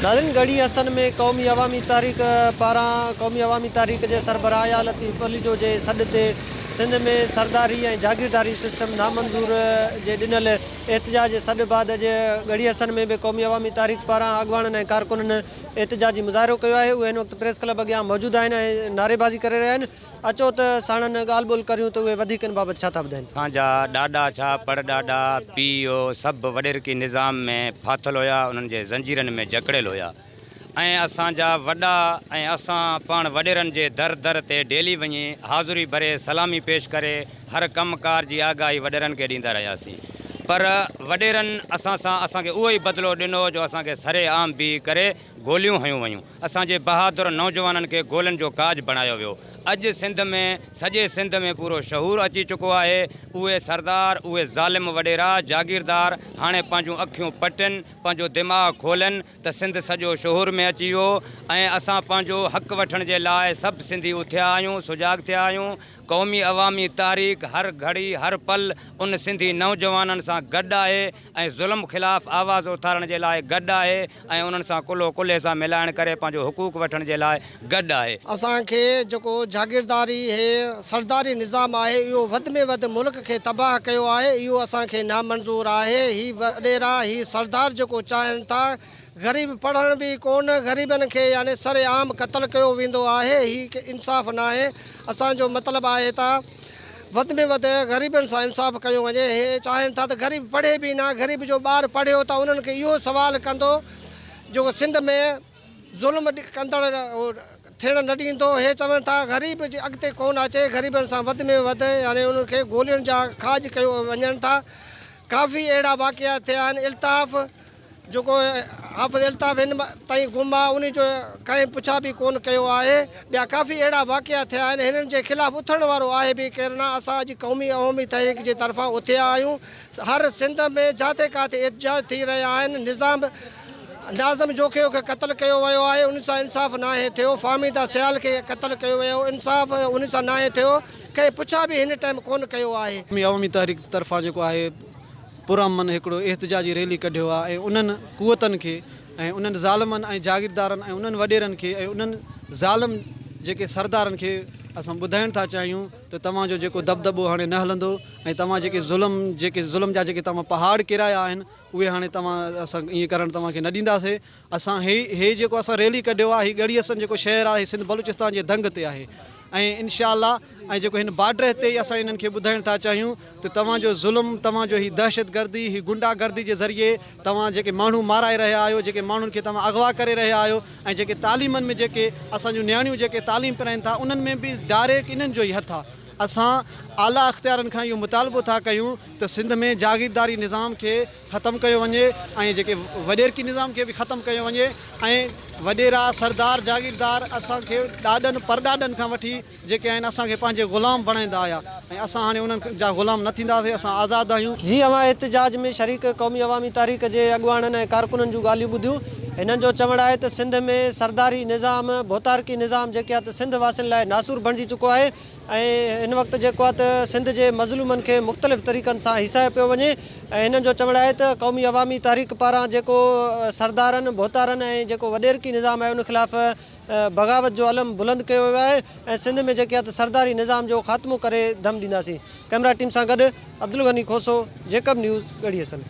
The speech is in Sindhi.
ناظرين ڳڙهي حسن ۾ قومي عوامي تحريڪ پاران قومي عوامي تحريڪ جي سربراهه يا لطيف پليجو جي سڏ تي سنڌ ۾ سرداري ۽ جاگيرداري سسٽم نامنظور جي ڏنل احتجاج جي سڏ بعد اڄ ڳڙهي حسن ۾ به قومي عوامي تحريڪ پاران اڳواڻن ۽ ڪارڪنن احتجاجي مظاهرو ڪيو آهي اهي هن وقت پريس ڪلب اڳيان موجود آهن ۽ نعريبازي ڪري رهيا آهن اچو ته ساڻن ڳالهه ٻولهه ڪريون ته اهي وڌيڪ ان بابت ڇا ٿا ٻڌائين. اسان جا ڏاڏا ڇا پڙ ڏاڏا، پيء سڀ وڏيرڪي نظام ۾ ڦاٿل هيا، انهن جي زنجيرن ۾ جڪڙيل هيا ۽ اسان جا وڏا ۽ اسان پاڻ وڏيرن جي در در تي ڊيلي وڃي حاضري ڀري سلامي پيش ڪري هر ڪم ڪار جي آگاهي وڏيرن کي ڏيندا رهياسين پر وڏيرن اسان سان اسان کي اهو ئي بدلو ڏنو جو اسان کي سري عام بيهي ڪري گوليون هنيون ويون. اسان جي بهادر نوجوانن کي گولين جو کاڄ بڻايو ويو. اڄ سنڌ ۾ سڄي سنڌ ۾ پورو شعور اچي چڪو آهي. اهي سردار، اهي ظالم وڏيرا، جاگيردار هاڻي پنهنجون اکيون پٽين، پنهنجو دماغ کولين ته سنڌ سڄو شعور ۾ اچي ويو ۽ اسان پنهنجو حق وٺڻ جي لاء سڀ سنڌي اٿيا آهيون، سجاڳ ٿيا آهيون. قومي عوامي تحريڪ هر گهڙي هر پل ان سنڌي نوجوانن سان گڏ آهي ۽ ظلم خلاف آواز اٿارڻ جي لاء گڏ آهي. ۽ انهن سان ڪلهو ڪلهي سان ملائڻ ڪري پنهنجو حقوق وٺڻ جي لاء گڏ آهي. اسان کي جيڪو جاگيرداري هي سرداري نظام آهي اهو وڌ ۾ وڌ ملڪ کي تباهه ڪيو آهي اهو اسان کي نامنظور آهي هي وڏيرا هي سردار جيڪو چاهين ٿا غريب پڙهڻ به ڪونه غريبن کي يعني سر عام قتل ڪيو ويندو آهي هي انصاف ناهي اسان جو مطلب آهي ته وڌ ۾ وڌ غريبن سان انصاف ڪيو وڃي، هي چاهين ٿا ته غريب پڙهي به نه، غريب جو ٻار پڙهيو ته انهن کي اهو سوال ڪندو جيڪو سنڌ ۾ ظلم ڪندڙ ٿيڻ نه ڏيندو، هي چون ٿا غريب جي اڳتي ڪونه اچي، غريبن سان وڌ ۾ وڌ يعني انهن کي گولين جا کاڄ ڪيو وڃن ٿا، ڪافي اهڙا واقعا ٿيا آهن، الطاف. جيڪو حافظ الطاف هن تائين گم آ انهي جو ڪنهن پڇا به ڪونه ڪيو آهي ٻيا ڪافي اهڙا واقعا ٿيا آهن هنن جي خلاف اٿڻ وارو آهي به ڪير نه اسان اڄ قومي عوامي تحريڪ جي طرفان اٿيا آهيون هر سنڌ ۾ جاٿي ڪاٿي احتجاج ٿي رهيا آهن نظام ناظم جوکيو کي قتل ڪيو ويو آهي ان سان انصاف ناهي ٿيو فهميده سيال کي قتل ڪيو ويو انصاف ان سان ناهي ٿيو ڪنهن پڇا به هن ٽائيم ڪونه ڪيو آهي. قومي عوامي تحريڪ طرفان جيڪو آهي پرامن هڪڙو احتجاجي ريلي ڪڍيو آهي ۽ انهن قوتن کي ۽ انهن ظالمن ۽ جاگيردارن ۽ انهن وڏيرن کي ۽ انهن ظالم جيڪي سردارن کي اسان ٻڌائڻ ٿا چاهيون ته توهان جو جيڪو دٻدٻو هاڻي نه هلندو ۽ توهان جيڪي ظلم جيڪي ظلم جا جيڪي توهان پهاڙ ڪيرايا آهن اهي هاڻي توهان اسان ائين ڪرڻ توهان کي نه ڏينداسي اسان هي هي جيڪو اسان ريلي ڪڍيو آهي هي ڳڙهي حسن جيڪو شهر آهي سنڌ بلوچستان جي دنگ تي آهي ۽ انشاء الله ۽ جيڪو هن بارڊر تي ئي اسان انهن کي ٻڌائڻ ٿا چاهيون ته توهان جو ظلم توهان جو هي دهشت گردي هي گنڊا گردي جي ذريعي توهان جيڪي ماڻهو مارائي رهيا آهيو جيڪي ماڻهن کي توهان اغوا ڪري رهيا آهيو ۽ جيڪي تعليمن ۾ جيڪي اسان جون نياڻيون جيڪي تعليم پرائين ٿا انهن ۾ به ڊائريڪٽ انهن جو ئي هٿ آهي اسان اعليٰ اختيارن کان اهو مطالبو ٿا ڪيون ته سنڌ ۾ جاگيرداري نظام کي ختم ڪيو وڃي ۽ جيڪي وڏيرڪي نظام کي به ختم ڪيو وڃي ۽ وڏيرا سردار جاگيردار اسان کي ڏاڏن پرڏاڏن کان وٺي جيڪي آهن اسان کي پنهنجي غلام بڻائيندا آيا ۽ اسان هاڻي انهن جا غلام نه ٿينداسين اسان آزاد آهيون. جي اوهان احتجاج ۾ شريڪ قومي عوامي تحريڪ جي اڳواڻن ۽ ڪارڪنن جون ڳالهيون ٻڌيون هنن جو چوڻ آهي ته سنڌ ۾ سرداري نظام ڀوتارڪي نظام جيڪي آهي ته سنڌ واسين لاء ناسور بڻجي چڪو آهي ۽ هن وقت جيڪو آهي ته سنڌ جي مظلومن کي مختلف طريقن سان هيسايو پيو وڃي ۽ هنن جو چوڻ آهي ته قومي عوامي تحريڪ پاران جيڪو سردارن، ڀوتارن ۽ جيڪو وڏيرڪي نظام آهي ان خلاف بغاوت جو علم بلند ڪيو ويو آهي ۽ سنڌ ۾ جيڪي آهي ته سرداري نظام جو خاتمو ڪري دم ڏينداسين. ڪئميرا ٽيم سان گڏ عبدالغني کوسو، جيڪب نيوز، ڳڙهي حسن.